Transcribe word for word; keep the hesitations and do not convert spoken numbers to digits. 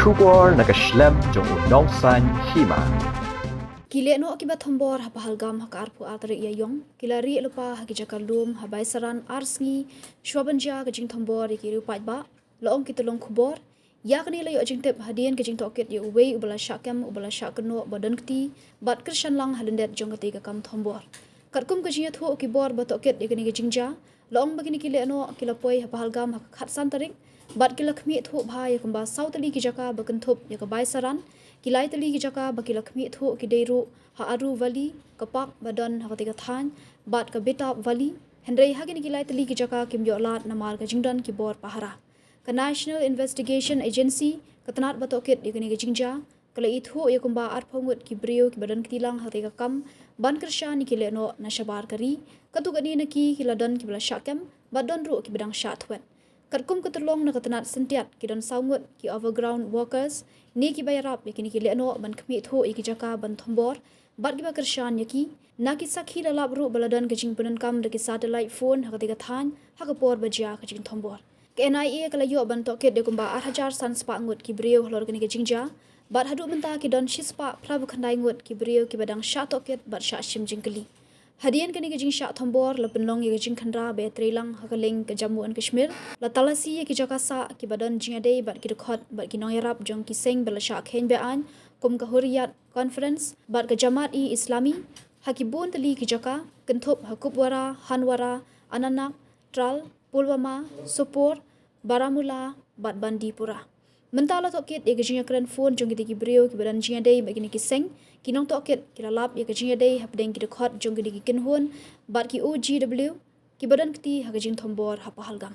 Khubor na ka shlem jong u Nongsaiñ Hima. Ki lehnoh kiba thombor ha Pahalgam ha ka arphew ar tarik Ïaiong ki la rieh lypa ha ki jaka lum ha Baisaran ar sngi shwa ban jia ka jingthombor ïa ki riew paidbah, la ong ki tyllong khubor. Ïa kane la ïoh jingtip hadien ka jingtohkit ïa uwei uba la shah kem, uba la shah kynnoh ba don kti bad kyrshan lang ha lyndet jong katei ka kam thombor. Katkum ka jingïathuh ki bor ba tohkit ïa kane ka jingjia, la ong ba kine ki lehnoh ki la poi ha Pahalgam ha ka khatsan tarik bad ki la khmih thuh bha ïa kumba saw tylli ki jaka ba kynthup ïa ka Baisaran. Ki lai tylli ki jaka ba ki la khmih thuh ki dei ruh ha Aru Valley, ka park ba don ha katei ka thaiñ, bad ka Bitap Valley. Hynrei ha kine ki lai tylli ki jaka kim ïoh lad namar ka jingdon ki bor pahara. Ka National Investigation Agency, ka tnat ba tohkit ïa kane ka jingjia, ka la ithuh ïa kumba arphew ngut ki briew kiba don kti lang ha katei ka kam ban kyrshan ïa ki lehnoh na shabar ka ri. Katto katne na ki ki la don kiba la shah kem bad don ruh kiba dang shah thwet. Katkum ka tyllong na ka tnat syntiat, ki don saw ngut ki overground workers ne kiba ïarap ïa kine ki lehnoh ban khmih thuh ïa ki jaka ban thombor bad kiba kyrshan ïa ki. Na ki sakhi la lap ruh ba la don ka jingpyndonkam da ki satellite phone ha katei ka thaiñ ha ka por ba jia ka jingthombor. Ka N I A ka la ïoh ban tohkit ïa kumba ar hajar san spah ngut ki briew halor kane ka jingjia, bad haduh mynta ki don shispah phra phew khyndai ngut ki briew kiba dang shah tohkit bad shah shim jingkylli. Hadien kane ka jingshah thombor la pynlong ïa ka jingkhynra ba ïatreilang ha ka liang ka Jammu and Kashmir, la talasi ïa ki jaka sah kiba don jingïadei bad ki dkhot bad ki nongïarap jong ki seng ba la shah kheiñ be-aiñ, kum ka Hurriyat Conference bad ka Jamaat-e-Islami, ha ki bun tylli ki jaka kynthup ha Kupwara, Handwara, Anantnag, Tral, Pulwama, Sopore, Baramulla bad Bandipora. Mynta la tohkit ïa ka jingïakren phone jong kitei ki briew kiba don jingïadei bad kine ki seng. Ki nongtohkit ki la lap ïa ka jingïadei hapdeng ki dkhot jong kine ki kynhun bad ki O G W kiba don kti ha ka jingthombor ha Pahalgam.